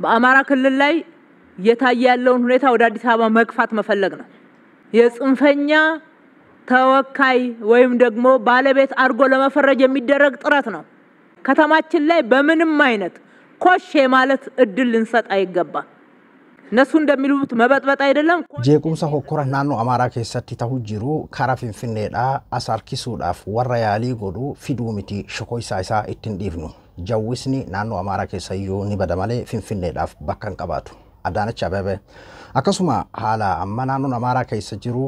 በአማራ ክልል ላይ እየታየ ያለውን ሁኔታ ወደ አዲስ አበባ መግፋት መፈለግ ነው። የጽንፈኛ ተወካይ ወይም ደግሞ ባለቤት አድርጎ ለመፈረጅ የሚደረግ ጥረት ነው። ከተማችን ላይ በምንም አይነት ኮሽ ማለት እድል ልንሰጥ አይገባም። እነሱ እንደሚሉት መበጥበጥ አይደለም። Jeequmsa hokkora naannoo Amaaraa keessatti ta'u jiru karaa Finfinneedhaa as harkisuudhaaf warra yaalii godhu fiduu miti shokoysaa isaa ittiin dhiifnu. Jawwisni naannoo Amaaraa keessa iyyuu ni bada malee Finfinneedhaaf bakka hin qabaatu. Adaanach Abeebee. Akkasuma haala amma naannoon Amaaraa keessa jiru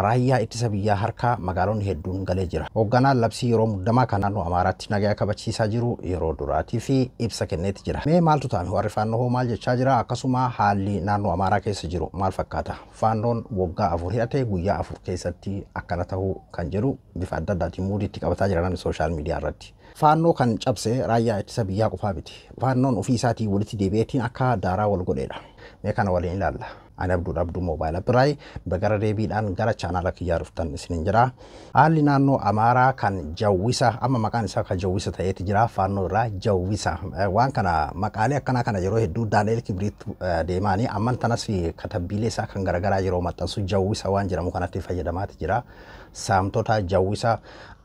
raayyaa ittisa biyyaa harka magaalonni hedduun galee jira. Hoogganaan labsii yeroo muddamaa kan naannoo Amaaraatti nagaa kabachiisaa jiru yeroo duraatii fi ibsa kenneeti jira. Mee maaltu ta'ame? Warri faannoo hoo maal jechaa jira? Akkasuma haalli naannoo Amaaraa keessa jiru maal fakkaata? Faannoon waggaa 4 hidhatee guyyaa 4 keessatti akkana ta'uu kan jedhu bifa adda addaatiin muudiitti qabataa jira namni sooshaal miidiyaa irratti. Faannoo kan cabse raayyaa ittisa biyyaa qofaa miti. Faannoon ofii isaatii walitti deebi'eetiin akka daaraa wal godheedha. Mee kana waliin ilaalla. Ani Abduudha Abduu Moobaayila Biraay bagara deebiidhaan gara chaanaala kiyyaa dhuftan isinin jira. Haalli naannoo Amaaraa kan jawwisa amma maqaan isaa kan jawwisa ta'eeti jira faannoo irraa jawwisa. Waan kana maqaalee akkanaa kana yeroo hedduu Daani'eel Kibriit deemaanii amman tanas katabbiilee isaa kan garagaraa yeroo maxxansu jawwisa waan jedhamu kanatti fayyadamaati jira. Saamtota jawwisa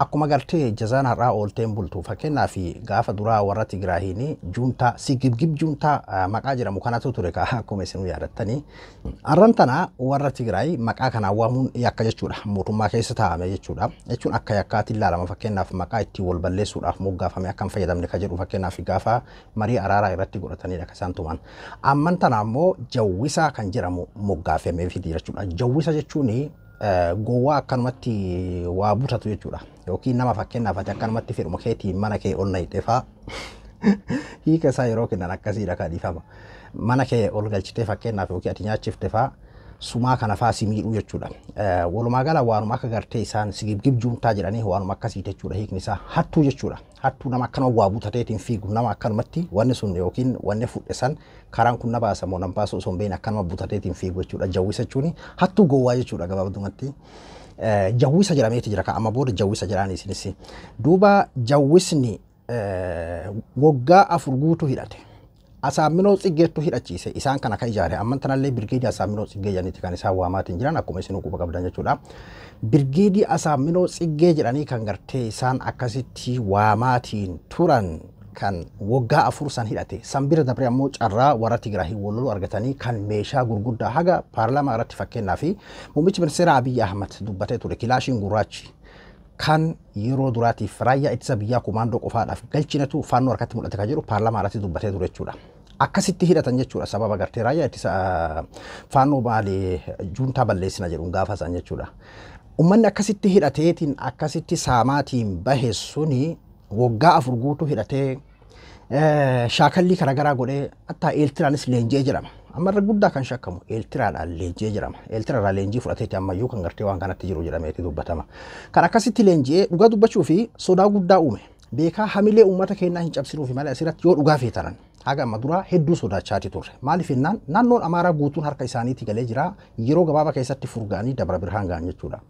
akkuma gartee jazaan har'aa oolteen bultu fakkeenyaaf gaafa duraa warra Tigraahiin juuntaa sigibgib juuntaa maqaa jedhamu kanatu ture akkuma isin yaadattanii. Arran tana warra Tigraay maqaa kanaan waamuun yakka jechuudha. Mootummaa keessa taa'ame jechuudha. Jechuun akka yakkaatti ilaalama fakkeenyaaf maqaa ittiin wal balleessuudhaaf moggaafame akka hin fayyadamne ka jedhu fakkeenyaaf gaafa marii araaraa irratti godhatanidha kan isaan tuman. Amman tana ammoo jawwisaa kan jedhamu moggaafameefii jechuudha. Jawwisa jechuun gowwaa akkanumatti waa butatu jechuudha. Yookiin nama fakkeenyaaf ati akkanumatti fedhuma keetiin mana kee ol naqxe fa'aa hiika isaa yeroo kennan akkasiidha kan dhiifama. Mana kee ol galchitee fakkeenyaaf yookiin ati nyaachifte fa'aa sumaa kana fa'aa si miidhuu jechuudha. Walumaa gala waanuma akka gartee isaan sigibgib juuntaa jedhanii waanuma akkasii jechuudha hiikni isaa hattuu jechuudha. Hattuu nama akkanuma waa butateetiin fiigu nama akkanumatti wanni sun yookiin wanni fudhe san karaan kun na baasa moo nan baasu osoo hin beekne akkanuma butateetiin fiigu jechuudha. Jawwisa jechuun hattuu gowwaa jechuudha gabaabumatti. Jawwisa jedhameeti jira amma booda jawwisa jedhaan isinis. Duuba jawwisni waggaa 4 guutuu hidhate. Asaaminoo Tsiggeettu hidhachiise isaan kana kan ijaare amman tanallee birgeedii Asaaminoo Tsiggee jedhaniiti kan isaan waamaatiin jiran akkuma isin quba qabdan jechuudha. Birgeedii Asaaminoo Tsiggee jedhanii kan gartee isaan akkasitti waamaatiin turan kan waggaa 4 san hidhate san bira dabree ammoo carraa warra Tigraahii wal loluu argatanii kan meeshaa gurguddaa haga paarlaamaa irratti fakkeenyaa fi muummichi ministeera Abiyyi Ahmad dubbatee ture kilaashiin gurraachi kan yeroo duraatiif raayyaa ittisa biyyaa kumaandoo qofaadhaaf galchinatu faannoo harkatti mul'ate kan jedhu paarlaamaa irratti dubbatee ture jechuudha. Akkasitti hidhatan jechuudha sababa gartee raayyaa ittisa faannoo maali juuntaa balleessina jedhuun gaafa san jechuudha. Uummanni akkasitti hidhateetiin akkasitti saamaatiin bahe suni waggaa 4 guutuu hidhatee shaakallii garaagaraa godhee hatta Eeltiraanis leenji'ee jedhama. Amma irra guddaa kan shakkamu Eeltiraadhaan leenji'ee jedhama. Eeltiraarraa leenjii fudhateeti ammayyuu kan gartee waan kanatti jiru jedhameeti dubbatama. Kan akkasitti leenji'ee dhugaa dubbachuu fi sodaa guddaa uume. Beekaa hamilee uummata keenyaa hin cabsinuufi malee asirratti yoo dhugaa feetanan haga amma duraa hedduu sodaachaati turre. Maaliif jennaan naannoon Amaaraa guutuun harka isaaniitti galee jira yeroo gabaabaa keessatti furgaanii Dabra Birhaan ga'an jechuudha.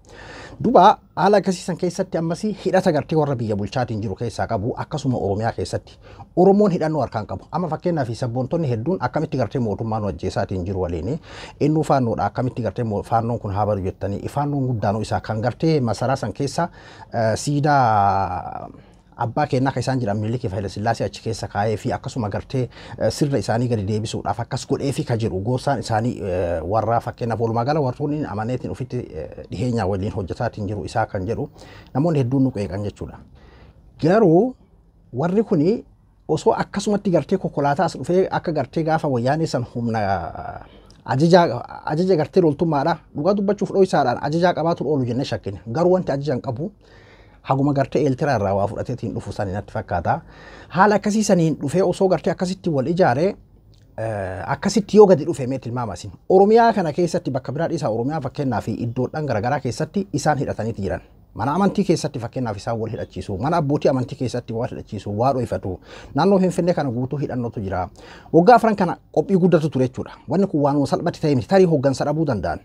Duuba haala akkasiisan keessatti ammas hidhata gartee warra biyya bulchaatiin jiru keessaa qabu akkasuma Oromiyaa keessatti Oromoon hidhannoo harkaan qabu. Amma fakkeenyaaf sabboontonni hedduun akkamitti gartee mootummaan hojjeesaatiin jiru waliin innuu faannoodha akkamitti gartee faannoon kun haa badu jettanii faannoon guddaanuu isaa kan gartee masaraa san keessa siidaa abbaa keenyaa kan isaan jedhan Minilikii fi Hayilasillaasee achi keessa kaa'ee fi akkasuma gartee sirna isaanii gadi deebisuudhaaf akkas godhee fi kan jedhu gorsaan isaanii warra fakkeenyaaf walumaa gala warroonni amaneetiin ofitti dhiheenyaa waliin hojjetaatiin jiru isaa kan jedhu namoonni hedduun nu qeeqan jechuudha. Garuu warri kuni osoo akkasumatti gartee konkolaataa as dhufee akka gartee gaafa wayyaanee san humna ajaja gartee loltummaadha dhugaa dubbachuuf dho'isaadhaan ajajaa qabaatuun oolu jennee shakkine garuu wanti ajajaan qabu haguma gartee Eeltiraa irraa waa fudhateetiin dhufu sanii natti fakkaata. Haala akkasii saniin dhufee osoo gartee akkasitti wal ijaaree akkasitti yoo gadi dhufe mee tilmaama isin. Oromiyaa kana keessatti bakka biraa dhiisaa Oromiyaa fakkeenyaa fi iddoodhaan garaagaraa keessatti isaan hidhataniiti jiran. Mana amantii keessatti fakkeenyaaf isaan wal hidhachiisu, mana abbootii amantii keessatti wal hidhachiisu, waa dho'ifatu. Naannoo Finfinnee kana guutuu hidhannootu jira. Waggaa 4 kana qophii guddatu ture jechuudha. Wanni kun waan salphatti ta'e miti tarii hooggansa dhabuu danda'an.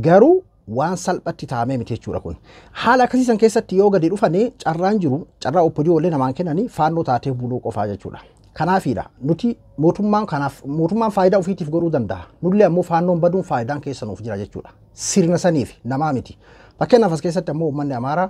Garuu waan salphatti taa'amee miti jechuudha kun. Haala akkasiisan keessatti yoo gadi dhufanii carraan jiru carraa OPDO illee namaan kennanii faannoo taatee buluu qofaa jechuudha. Kanaafiidha nuti mootummaan kanaaf mootummaan faayidaa ofiitiif godhuu danda'a. Nullee ammoo faannoon baduun faayidaan keessa nuuf jira jechuudha. Sirna saniif namaa miti. Fakkeenyaaf as keessatti ammoo uummanni Amaaraa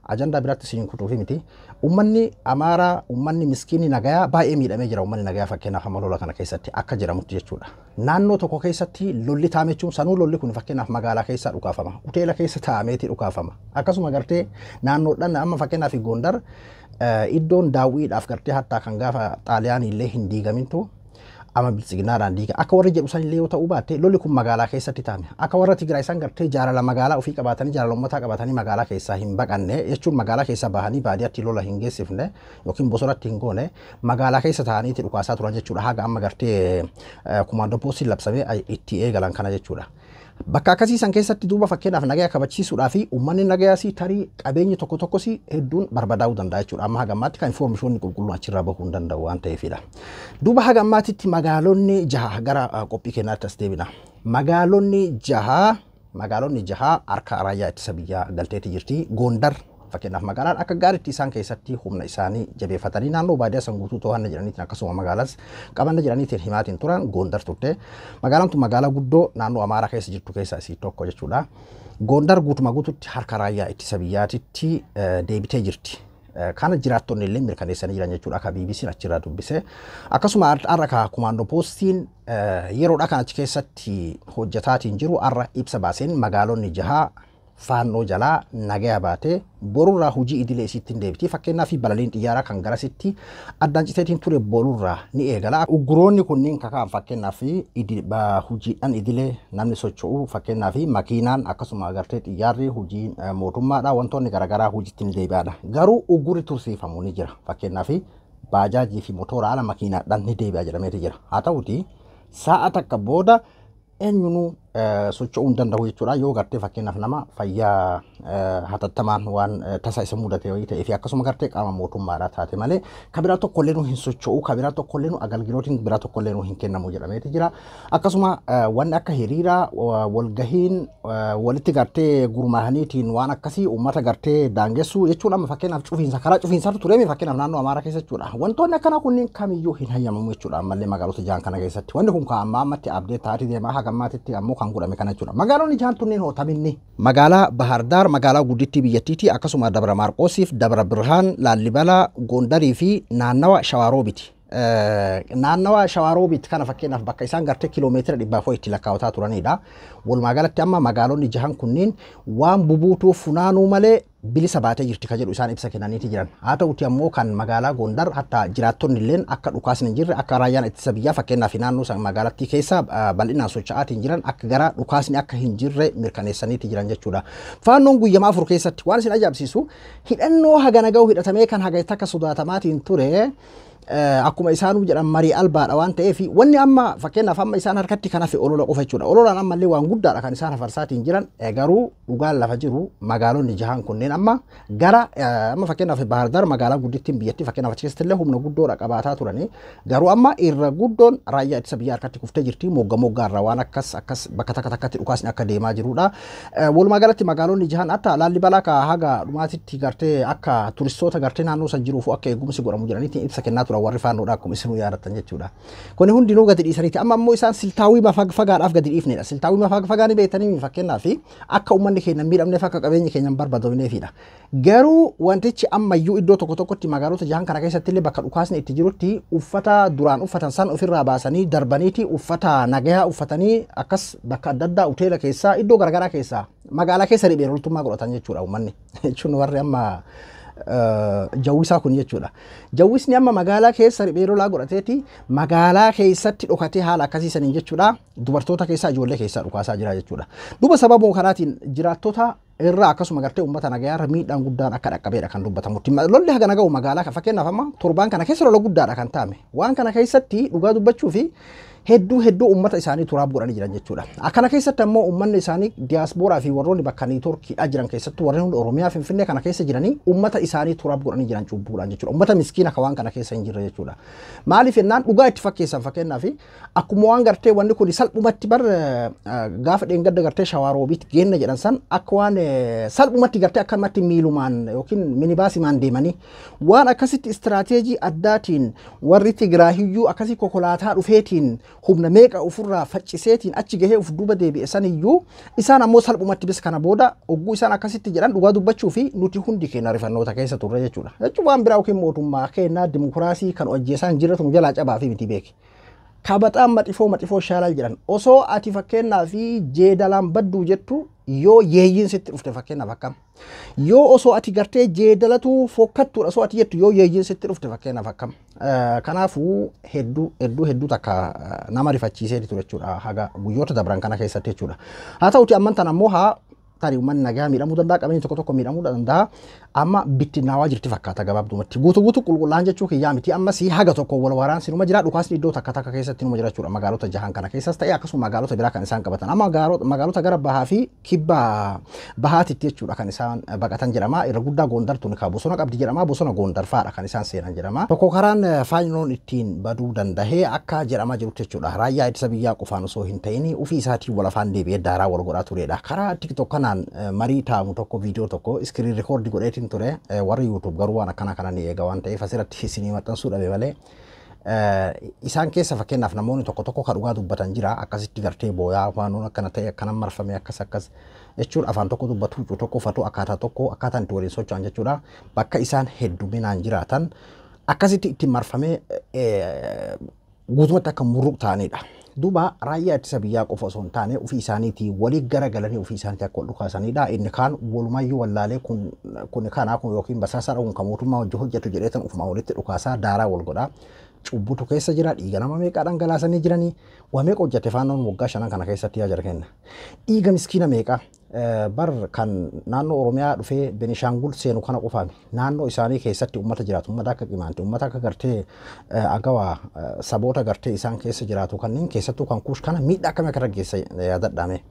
ajandaa biraatti isin kutuufi miti. Uummanni Amaaraa uummanni miskiinni nagayaa baay'ee miidhamee jira. Uummanni nagayaa fakkeenyaaf amma lola kana keessatti akka jedhamutti jechuudha. Naannoo tokko keessatti lolli taa'ame jechuun sanuu lolli kun fakkeenyaaf magaalaa keessa dhukaafama. Hoteela keessa taa'ameeti dhukaafama. Akkasuma gartee naannoodhaan amma fakkeenyaaf Gondar iddoon daawwiidhaaf gartee hattaa kan gaafa Xaaliyaanii illee hin diigamintu amma biltsiginnaadhaan diiga. Akka warri jedhu san illee yoo ta'uu baatte lolli kun magaalaa keessatti taa'ame. Akka warra Tigraay isaan gartee jaalala magaalaa ofii qabaatanii jaalala uummataa qabaatanii magaalaa keessaa hin baqanne jechuun magaalaa keessaa bahanii baadiyyaatti lola hin geessifne yookiin bosonatti hin goone magaalaa keessa taa'aniiti dhukaasaa turan jechuudha. Haga amma gartee kumaandoo poostiin labsamee itti eegalan kana jechuudha. Bakka akkasii san keessatti duuba fakkeenyaaf nagaya kabachiisuudhaa fi uummanni nagayaas tarii qabeenyi tokko tokkos hedduun barbadaa'uu danda'a jechuudha. Amma haga ammaatti kan infoormeeshinii qulqulluun achirraa bahuu hin danda'u waan ta'eefidha. Duuba haga ammaatitti magaalonni jaha gara qophii keenyaatti as deebina. Magaalonni jaha harka raayyaa ittisa biyyaa galteetii jirti. Gondar fakkeenyaaf magaalaan akka gaariitti isaan keessatti humna isaanii jabeeffatanii naannoo baadiyyaa san guutuu to'anna jedhaniitiin akkasuma magaalaas qabanna jedhaniitiin himaatiin turan Gondar turte. Magaalaan tun magaalaa guddoo naannoo Amaaraa keessa jirtu keessaa isii tokko jechuudha. Gondar guutuma guututti harka raayyaa ittisa biyyaatitti deebitee jirti. Kana jiraattonni illee mirkaneessanii jiran jechuudha akka BBC'n achirraa dubbise. Akkasuma har'a ka kumaandoo poostiin yeroodha kan achi keessatti hojjetaatiin jiru har'a ibsa baaseen magaalonni jaha faannoo jalaa nagaya baatee borurraa hojii idilee isiitti hin deebiti. Fakkeenyaaf balaliin xiyyaaraa kan garasitti addaan citeetiin ture borurraa ni eegala. Ugguroonni kunniin kakaan fakkeenyaaf hojiidhaan idilee namni socho'u fakkeenyaaf makiinaan akkasuma agartee xiyyaarri hojii mootummaadha wantoonni garaagaraa hojiitti ni deebi'aadha. Garuu uggurri tursiifamu ni jira. Fakkeenyaaf baajaajii fi motora ala makiinaadhaan ni deebi'a jedhameeti jira. Haa ta'uti sa'a takka booda eenyunuu socho'uu hin danda'u jechuudha. Yoo gartee fakkeenyaaf nama fayyaa hatattamaan waan tasa isa mudate wayii ta'ee fi akkasuma gartee qaama mootummaadhaa taate malee kan biraa tokkollee nu hin socho'u, kan biraa tokkollee nu agalgilootiin biraa tokkollee nu hin kennamu jedhameeti jira. Akkasuma wanni akka hiriiraa walgahiin walitti gartee gurmaa'aniitiin waan akkasii uummata gartee daangessuu jechuun amma fakkeenyaaf cufiinsa karaa cufiinsaatu tureemi fakkeenyaaf naannoo Amaaraa keessa jechuudha. Wantoonni akkanaa kunniin kamiyyuu hin hayyamamu jechuudha ammallee magaalota jahan kana keessatti. Wanni kun kan ammaa ammatti abdee taatee deemaa haga ammaatitti ammoo kan godhame kana jechuudha. Magaalonni jahan tunneen hootaminni magaalaa Bahardaar magaalaa guddittii biyyattiiti akkasuma Dabra Maarqoosiif Dabra Birhaan Laallibalaa Gondarii fi naannawa Shawaroobiti. Naannawa Shawaroobit kana fakkeenyaaf bakka isaan gartee kiiloomeetira 400 itti lakkaa'ataa turanidha. Walumaa galatti amma magaalonni jahan kunniin waan bubuutuu funaanuu malee bilisa baatee jirti kan jedhu isaan ibsa kennaniiti jiran. Haa ta'uti ammoo kan magaalaa Gondar hatta jiraattonni illeen akka dhukaasni hin jirre akka raayyaan ittisa biyyaa fakkeenyaaf naannoo san magaalattii keessa bal'inaan socho'aatiin jiran akka gara dhukaasni akka hin jirre mirkaneessaniiti jiran jechuudha. Faannoon guyyamaa 4 keessatti waan isin ajaa'ibsiisu hidhannoo hagana gahu hidhatamee kan haga takka sodaatamaatiin ture akkuma isaanuu jedhan marii albaadha waan ta'eef wanni amma fakkeenyaaf amma isaan harkatti kan hafe olola qofa jechuudha. Ololaan ammallee waan guddaadha kan isaan hafarsaatiin jiran garuu dhugaan lafa jiru magaalonni jahan kunneen amma gara amma fakkeenyaaf Bahardaar magaalaa guddittiin biyyattii fakkeenyaaf achi keessatti illee humna guddoodha qabaataa turanii garuu amma irra guddoon raayyaa ittisa biyyaa harkatti kuftee jirti mogga moggaarra waan akkas akkas bakka takka takkatti dhukaasni akka deemaa jirudha. Walumaa galatti magaalonni jahan hatta Laallibalaa ka haga dhumaatitti gartee akka turistoota gartee naannoo san jiruuf akka eegumsi godhamu jedhaniitiin ibsa kennaa turan warri faannoodha akkuma isinuu yaadattan jechuudha. Kuni hundinuu gadi dhiisaniiti. Amma ammoo isaan siltaawii fagaadhaaf gadi dhiifnedha. Siltaawii fagaa ni beektanii fakkeenyaaf akka uummanni keenya hin miidhamneef akka qabeenyi keenya hin barbaadofneefidha. Garuu wantichi ammayyuu iddoo tokko tokkotti magaalota jahan kana keessatti illee bakka dhukaasni itti jirutti uffata duraan uffatan san ofirraa baasanii darbaniiti uffata nagayaa uffatanii akkas bakka adda addaa hoteela keessaa iddoo garaagaraa keessaa magaalaa keessa riphee loltummaa godhatan jechuudha uummanni. Jechuun warri amma jawwisaa kun jechuudha. Jawwisni amma magaalaa keessa riphee lolaa godhateeti magaalaa keessatti dhokatee haala akkasiisaniin jechuudha. Dubartoota keessaa ijoollee keessaa dhukaasaa jira jechuudha. Duuba sababuma kanaatiin jiraattota irraa akkasuma gartee uummata nagayaarra miidhaan guddaan akka dhaqqabeedha kan dubbatamutti. Lolli haga naga'u magaalaa fakkeenyaaf amma torbaan kana keessa lola guddaadha kan taa'ame. Waan kana keessatti dhugaa dubbachuu fi Hedduu hedduu uummata isaanii turaaf godhanii jiran jechuudha. Akkana keessatti ammoo uummanni isaanii diyaaspooraa fi warroonni bakka niitoorkiidha jiran keessattuu warreen hundi Oromiyaa Finfinnee kana keessa jiranii uummata isaanii turaaf godhanii jiran cubbuudhaan jechuudha. Uummata miskiina ka waan kana keessa hin jirre jechuudha. Maaliif jennaan dhugaa itti fakkeessan fakkeenyaaf akkuma waan gartee wanni kun salphumatti bar gaafa dheengadda gartee shawaaroobiit geenna jedhan san akka waan salphumatti gartee akkanumatti miilumaan yookiin minibaasimaan deemanii waan akkasitti istiraateejii addaatiin warri Tigraahiyyuu akkasii konkolaataa dhufeetiin humna meeqa ofirraa facciseetiin achi gahee of duuba deebi'e saniyyuu isaan ammoo salphumatti bis kana booda ogguu isaan akkasitti jedhan dhugaa dubbachuu fi nuti hundi keenya rifannoota keessa turre jechuudha. Jechuun waan biraa yookiin mootummaa keenya dimokiraasii kan hojjeessaa hin jirretu nu jalaa cabaa fi miti beeki. Kabaxaan maxifoo maxifoo shaalal jedhan osoo ati fakkeenyaa fi jeedalaan badduu jettu yoo yeeyyiin sitti dhufte fakkeenyaaf akkam. Yoo osoo ati gartee jeedalatu fokkattuudha osoo ati jettu yoo yeeyyiin sitti dhufte fakkeenyaaf akkam. Kanaafuu hedduu hedduu hedduu takka nama rifachiisee ture jechuudha haga guyyoota dabran kana keessatti jechuudha. Haa ta'uti amman tan ammoo haa tarii uummanni nagaa miidhamuu danda'a qabeenyi tokko tokko miidhamuu danda'a amma bittinnaawaa jirti fakkaata gabaabdumatti guutuu guutuu qulqullaan jechuu kiyyaa miti ammas haga tokko wal waraansi numa jira dhukaasni iddoo takka takka keessatti numa jira jechuudha magaalota jahan kana keessas ta'e akkasuma magaalota biraa kan isaan qabatan amma magaalota gara bahaa fi kibba bahaatitti jechuudha kan isaan baqatan jedhama irra guddaa Gondar tun ka bosona qabdi jedhama bosona Gondar fa'aadha kan isaan seenan jedhama tokko karaan faannoon ittiin baduu dandahee akka jedhamaa jirutti jechuudha raayyaa ittisa biyyaa qofaan osoo hin ta'in ofii isaatiin wal afaan deebi'ee daaraa wal godhaa turedha karaa TikTok kanaan marii taa'amu tokko viidiyoo tokko iskiriin rikoordi godheetiin ture warri YouTube garuu waan akkana kana ni eega waan ta'eef asirratti isinii maxxansuu dhabe malee isaan keessa fakkeenyaaf namoonni tokko tokko kan dhugaa dubbatan jira akkasitti gartee booyaa waan akkana ta'e akkana marfame akkas akkas jechuun afaan tokko dubbatu huccuu tokko uffatu akkaataa tokko akkaataan itti waliin socho'an jechuudha bakka isaan hedduminaan jiraatan akkasitti itti marfamee guutumatti akka murruq ta'anidha. Duuba raayyaa ittisa biyyaa qofa osoo hin taane ofii isaaniitii walii garagalanii ofii isaaniitii akka wal dhukaasanidha. Inni kaan walumayyuu wallaalee kun kanaa kun yookiin basaasaa kun kan mootummaa hojii hojjetu jedheetan ofumaa walitti dhukaasaa daaraa wal godhaa. Cubbutu keessa jira dhiiga nama meeqaa dhangalaasanii jiranii waa meeqa hojjete faannoon waggaa shanan kana keessatti yaa jara kenna. Dhiiga miskiina meeqa bar kan naannoo Oromiyaa dhufee Benishaangul seenu kana qofaami naannoo isaanii keessatti uummata jiraatu uummata akka Qimaanti uummata akka gartee Agawaa saboota gartee isaan keessa jiraatu kanneen keessattuu kan Kuush kana miidhaa akkamii akka geesse yaadadhaame.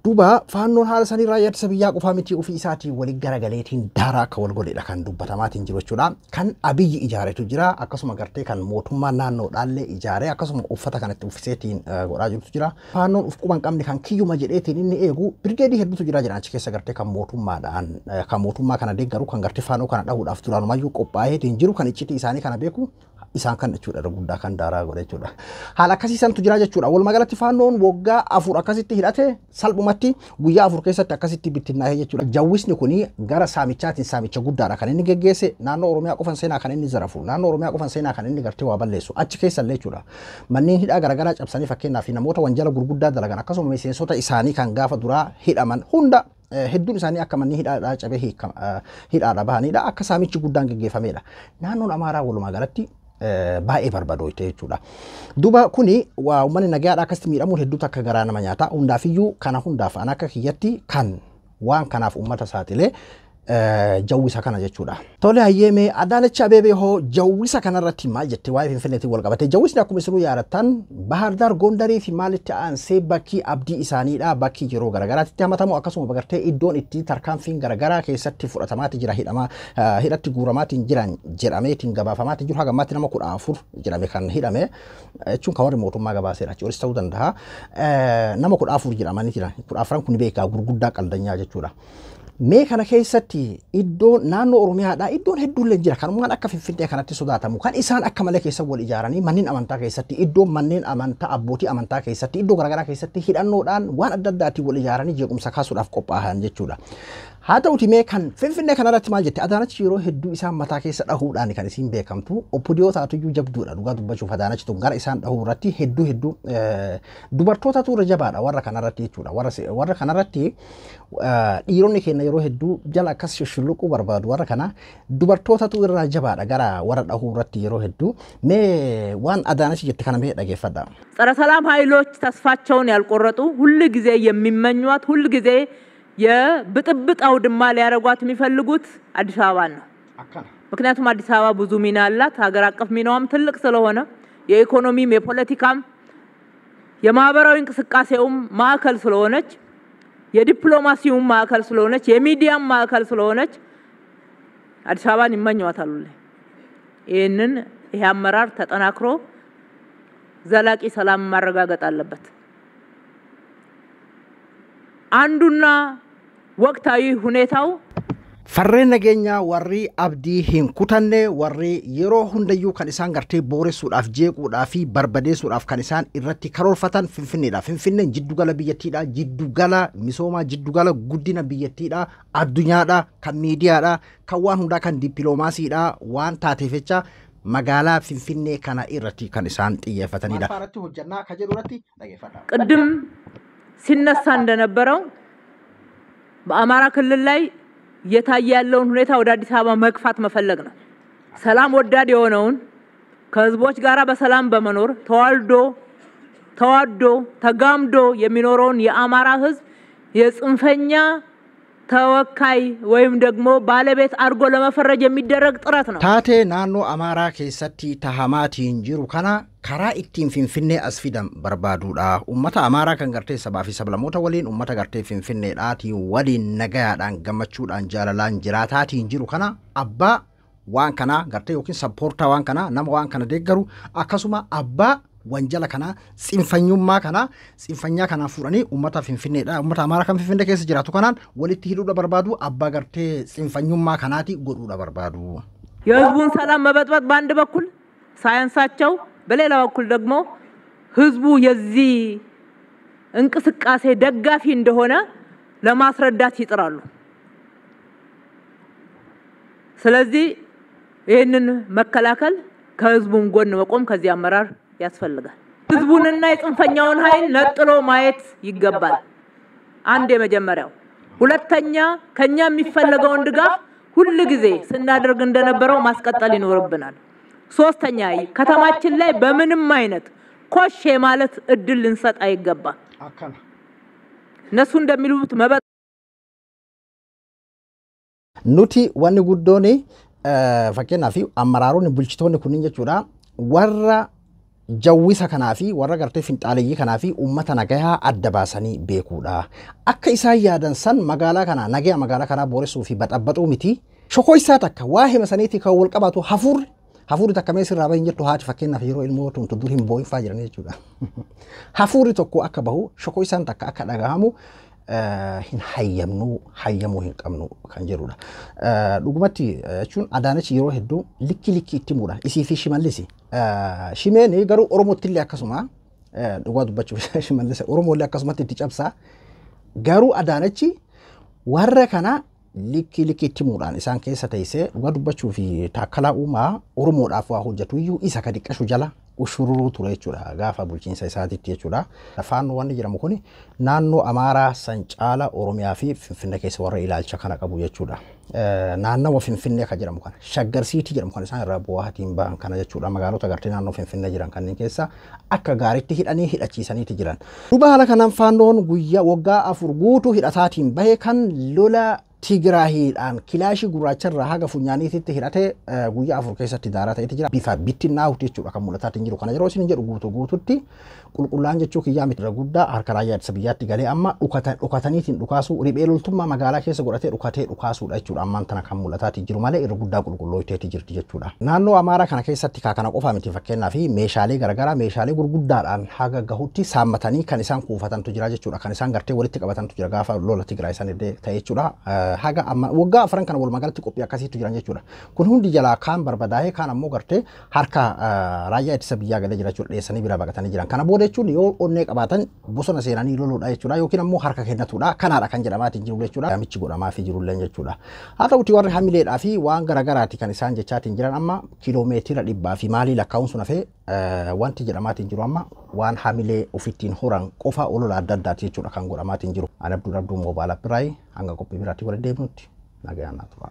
Duuba faannoon haala sanii raayyaa ittisa biyyaa qofaa miti ofii isaatii walii garagaleetiin daaraa akka wal godhedha kan dubbatamaatiin jiru jechuudha. Kan Abiyyi ijaaretu jira akkasuma gartee kan mootummaa naannoodhaallee ijaaree akkasuma uffata kanatti uffiseetiin godhaa jirtu jira. Faannoon uf quban qabne kan kiyyuma jedheetiin inni eegu birgeedii hedduutu jira jedhan achi keessa gartee kan mootummaadhaan kan mootummaa kana deeggaru kan gartee faannoo kana dhahuudhaaf duraanumayyuu qophaa'eetiin jiru kan iccitii isaanii kana beeku isaan kan jechuudha irra guddaa kan daaraa godhe jechuudha. Haala akkasii santu jira jechuudha. Walumaa galatti faannoon waggaa 4 akkasitti hidhate salphumatti guyyaa 4 keessatti akkasitti bittinnaa'ee jechuudha. Jawwisni kuni gara saamichaatiin saamicha guddaadha kan inni geggeesse naannoo Oromiyaa qofan seenaa kan inni zarafu naannoo Oromiyaa qofan seenaa kan inni gartee waa balleessu achi keessa illee jechuudha. Manneen hidhaa garaagaraa cabsanii fakkeenyaaf namoota wanjala gurguddaa dalagan akkasuma miseensota isaanii kan gaafa duraa hidhaman hunda hedduun isaanii akka manni hidhaadhaa cabee hidhaadha bahanidha akka saamichi guddaan geggeeffamedha. Naannoon Amaaraa walumaa galatti baay'ee barbadooyte jechuudha. Duuba kuni waa uummanni nagaadhaa akkasitti miidhamuun hedduutu akka garaa nama nyaata. Hundaafiyyuu kana hundaaf an akka kiyyatti kan waan kanaaf uummata saaxilee jawwisa kana jechuudha. Tole hayyeemee Adaanech Abeebee hoo jawwisa kanarratti maal jette waa'ee Finfinneetiin wal qabate jawwisni akkuma isinuu yaadattan Bahar Daar Gondarii fi maalitti aansee bakki abdii isaaniidha bakki yeroo garagaraatti hamatamu akkasuma gartee iddoon itti tarkaanfiin garagaraa keessatti fudhatamaati jira hidhamaa hidhatti guuramaatiin jiran jedhameetiin gabaafamaatiin jiru haga ammaatti nama 14 jedhame kan hidhame jechuun kan warri mootummaa gabaaseedha achi olis ta'uu danda'a nama 14 jedhamanii jiran 14 kun beekaa gurguddaa qaldanyaa jechuudha. Mee kana keessatti iddoo naannoo Oromiyaadhaa iddoon hedduullee jira kanumaan akka Finfinnee kanatti sodaatamu kan isaan akka malee keessa wal ijaaranii manneen amantaa keessatti iddoo manneen amantaa abbootii amantaa keessatti iddoo garaagaraa keessatti hidhannoodhaan waan adda addaatiin wal ijaaranii jeequmsa kaasuudhaaf qophaa'an jechuudha. Haa ta'uti mee kan Finfinnee kanarratti maal jette Adaanach yeroo hedduu isaan mataa keessa dhahuudhaan kan isiin beekamtu oppodiyoo taatuyyuu jabduudha dhugaa dubbachuuf Adaanach tun gara isaan dhahuu irratti hedduu hedduu dubartootatu irra jabaadha warra kanarratti jechuudha warra kanarratti dhiironni keenya yeroo hedduu jala akkas shulluquu barbaadu warra kana dubartootatu irraa jabaadha gara warra dhahuu irratti yeroo hedduu mee waan Adaanach jette kana mee dhageeffadha. ጸረ ሰላም ኃይሎች ተስፋቸውን ያልቆረጡ ሁል ጊዜ የሚመኟት ሁል ጊዜ የብጥብጥ አውድማ ሊያረጓት የሚፈልጉት አዲስ አበባን ነው። ምክንያቱም አዲስ አበባ ብዙ ሚና አላት። ሀገር አቀፍ ሚናዋም ትልቅ ስለሆነ የኢኮኖሚም የፖለቲካም የማህበራዊ እንቅስቃሴውም ማዕከል ስለሆነች፣ የዲፕሎማሲውም ማዕከል ስለሆነች፣ የሚዲያም ማዕከል ስለሆነች አዲስ አበባን ይመኟታል። ይህንን ይሄ አመራር ተጠናክሮ ዘላቂ ሰላም ማረጋገጥ አለበት። አንዱና ወቅታዊ ሁኔታው Farreen nageenyaa warri abdii hin kutanne, warri yeroo hundayyuu kan isaan gartee booressuudhaaf, jeequudhaaf fi barbadeessuudhaaf kan isaan irratti karoorfatan Finfinneedha. Finfinneen jiddugala biyyattiidha, jiddugala misoomaa, jiddugala guddina biyyattiidha, addunyaadha, kan miidiyaadha, kan waan hundaa, kan dippiloomaasiidha waan taateef jecha magaalaa Finfinnee kana irratti kan isaan xiyyeeffatanidha. Maal hojjannaa ka jedhu irratti dhaggeeffadha. ቅድም ሲነሳ እንደነበረው በአማራ ክልል ላይ እየታየ ያለውን ሁኔታ ወደ አዲስ አበባ መግፋት መፈለግ ነው። ሰላም ወዳድ የሆነውን፣ ከህዝቦች ጋር በሰላም በመኖር ተዋልዶ ተዋዶ ተጋምዶ የሚኖረውን የአማራ ህዝብ የጽንፈኛ ተወካይ ወይም ደግሞ ባለቤት አድርጎ ለመፈረጅ የሚደረግ ጥረት ነው። Taatee naannoo Amaaraa keessatti tahamaatiin jiru kana karaa ittiin Finfinnee as fidan barbaaduudha. Uummata Amaaraa kan gartee sabaa fi sablammoota waliin, uummata gartee Finfinneedhaatiin waliin nagayaadhaan, gammachuudhaan, jaalalaan jiraataatiin jiru kana abbaa waan kanaa gartee yookiin sappoortaa waan kanaa, nama waan kana deeggaru, akkasuma abbaa wanjala kanaa, tsinfanyummaa kanaa, tsinfanyaa kanaa fuudhanii uummata Finfinneedha, uummata Amaaraa kan Finfinnee keessa jiraatu kanaan walitti hidhuudha barbaadu, abbaa gartee tsinfanyummaa kanaati godhuudha barbaadu. የህዝቡን ሰላም መበጥበጥ በአንድ በኩል ሳያንሳቸው በሌላ በኩል ደግሞ ህዝቡ የዚህ እንቅስቃሴ ደጋፊ እንደሆነ ለማስረዳት ይጥራሉ። ስለዚህ ይህንን መከላከል፣ ከህዝቡም ጎን መቆም ከዚህ አመራር ያስፈልጋል። ህዝቡንና የጽንፈኛውን ኃይል ነጥሎ ማየት ይገባል። አንድ የመጀመሪያው። ሁለተኛ ከኛ የሚፈለገውን ድጋፍ ሁል ጊዜ ስናደርግ እንደነበረው ማስቀጠል ይኖርብናል። ሶስተኛ ከተማችን ላይ በምንም አይነት ኮሽ የማለት እድል ልንሰጥ አይገባም። Akkana. እነሱ እንደሚሉት መበ Nuti wanni guddoon fakkeenyaaf ammaraaronni bulchitoonni kunniin jechuudha, warra jawwisa kanaa fi warra gartee finxaaleyyii kanaa fi uummata nagayaa adda baasanii beekuudha. Akka isaan yaadan san magaalaa kana, nagaya magaalaa kanaa booressuu fi baxabbaxuu miti. Shokoo isaa takka waa hima saniitii kan wal qabatu hafuurri takka mee sirraa bahin jettu haati fakkeenyaaf yeroo ilmoo tumtu dur hin boo'in jiran jechuudha. Hafuurri tokko akka bahu, shokoo isaan takka akka dhagahamu hin hayyamnu, hayyamuu hin qabnu kan jedhudha. Dhugumatti jechuun Adaanechi yeroo hedduu likki likki itti muudha. Isii fi Shimallisi. Shimeen garuu Oromootti illee akkasuma, dhugaa dubbachuuf Shimallis Oromoollee akkasumatti itti cabsa. Garuu Adaanechi warra kana likki likki itti muudhaan isaan keessa teessee, dhugaa dubbachuu fi Taakkalaa Uumaa Oromoodhaaf waa hojjetu iyyuu isa ka diqqashu jala ushururuu ture jechuudha gaafa bulchiinsa isaatiitti jechuudha. Faannoo wanni jedhamu kun naannoo Amaaraa san caala Oromiyaa fi Finfinnee keessa warra ilaalcha kana qabu jechuudha. Naannawa Finfinnee kan jedhamu kana, Shaggar Siitii jedhamu kan isaan irraa bu'aatiin ba'an kana jechuudha. Magaalota gartee naannoo Finfinnee jiran kanneen keessa akka gaariitti hidhanii hidhachiisaniiti jiran. Duuba haala kanaan Faannoon guyyaa waggaa 4 guutuu hidhataatiin bahe, kan lola Tigraahiidhaan kilaashii gurraacharraa haga funyaaniititti hidhatee guyyaa 4 keessatti daaraa ta'eeti jira. Bifa bittinnaa'uuti jechuudha kan mul'ataatiin jiru. Kana yeroo isin jedhu guutuu guututti qulqullaan jechuu kiyyaa miti. Guddaa harka raayyaa ittisa biyyaatti galee amma dhukataniitiin dhukaasuu, riphee loltummaa magaalaa keessa godhatee dhukatee dhukaasuudha jechuudha. Ammaan tana kan mul'ataatiin jiru malee irra guddaa qulqullooyteeti jirti jechuudha. Naannoo Amaaraa kana keessatti kaa kana qofaa miti, fakkeenyaa fi meeshaalee garaagaraa, meeshaalee gurguddaadhaan haga gahutti saammatanii kan isaan kuufatantu jira jechuudha. Kan isaan gartee walitti qabatantu jira gaafa lola Tigraay san illee ta'e jechuudha. Haga amma waggaa 4 kana walumaa galatti qophii akkasiitu jiran jechuudha. Kun hundi jalaa kaan barbadaa'ee, kaan ammoo gartee harka raayyaa ittisa biyyaa galee jira jechuudha, dheessanii bira baqatanii jiran. Kana booda jechuun yoo onnee qabaatan bosona seenanii loluudha jechuudha yookiin ammoo harka kennatuudha. Kanaadha kan jedhamaatiin jiru jechuudha. Yaamichi godhamaafii jirullee jechuudha. Haa ta'uti warri hamileedhaa fi waan garaagaraati kan isaan jechaatiin jiran, amma kiiloomeetira 100 fi maalii lakkaa'uun sun hafee wanti jedhamaatiin jiru amma waan hamilee ofittiin horan qofa, olola adda addaati jechuudha kan godhamaatiin jiru. Ani Abduu Abduu Moobaala Biraay, hanga qophii biraatti wal deemnutti nagayaan naa tura.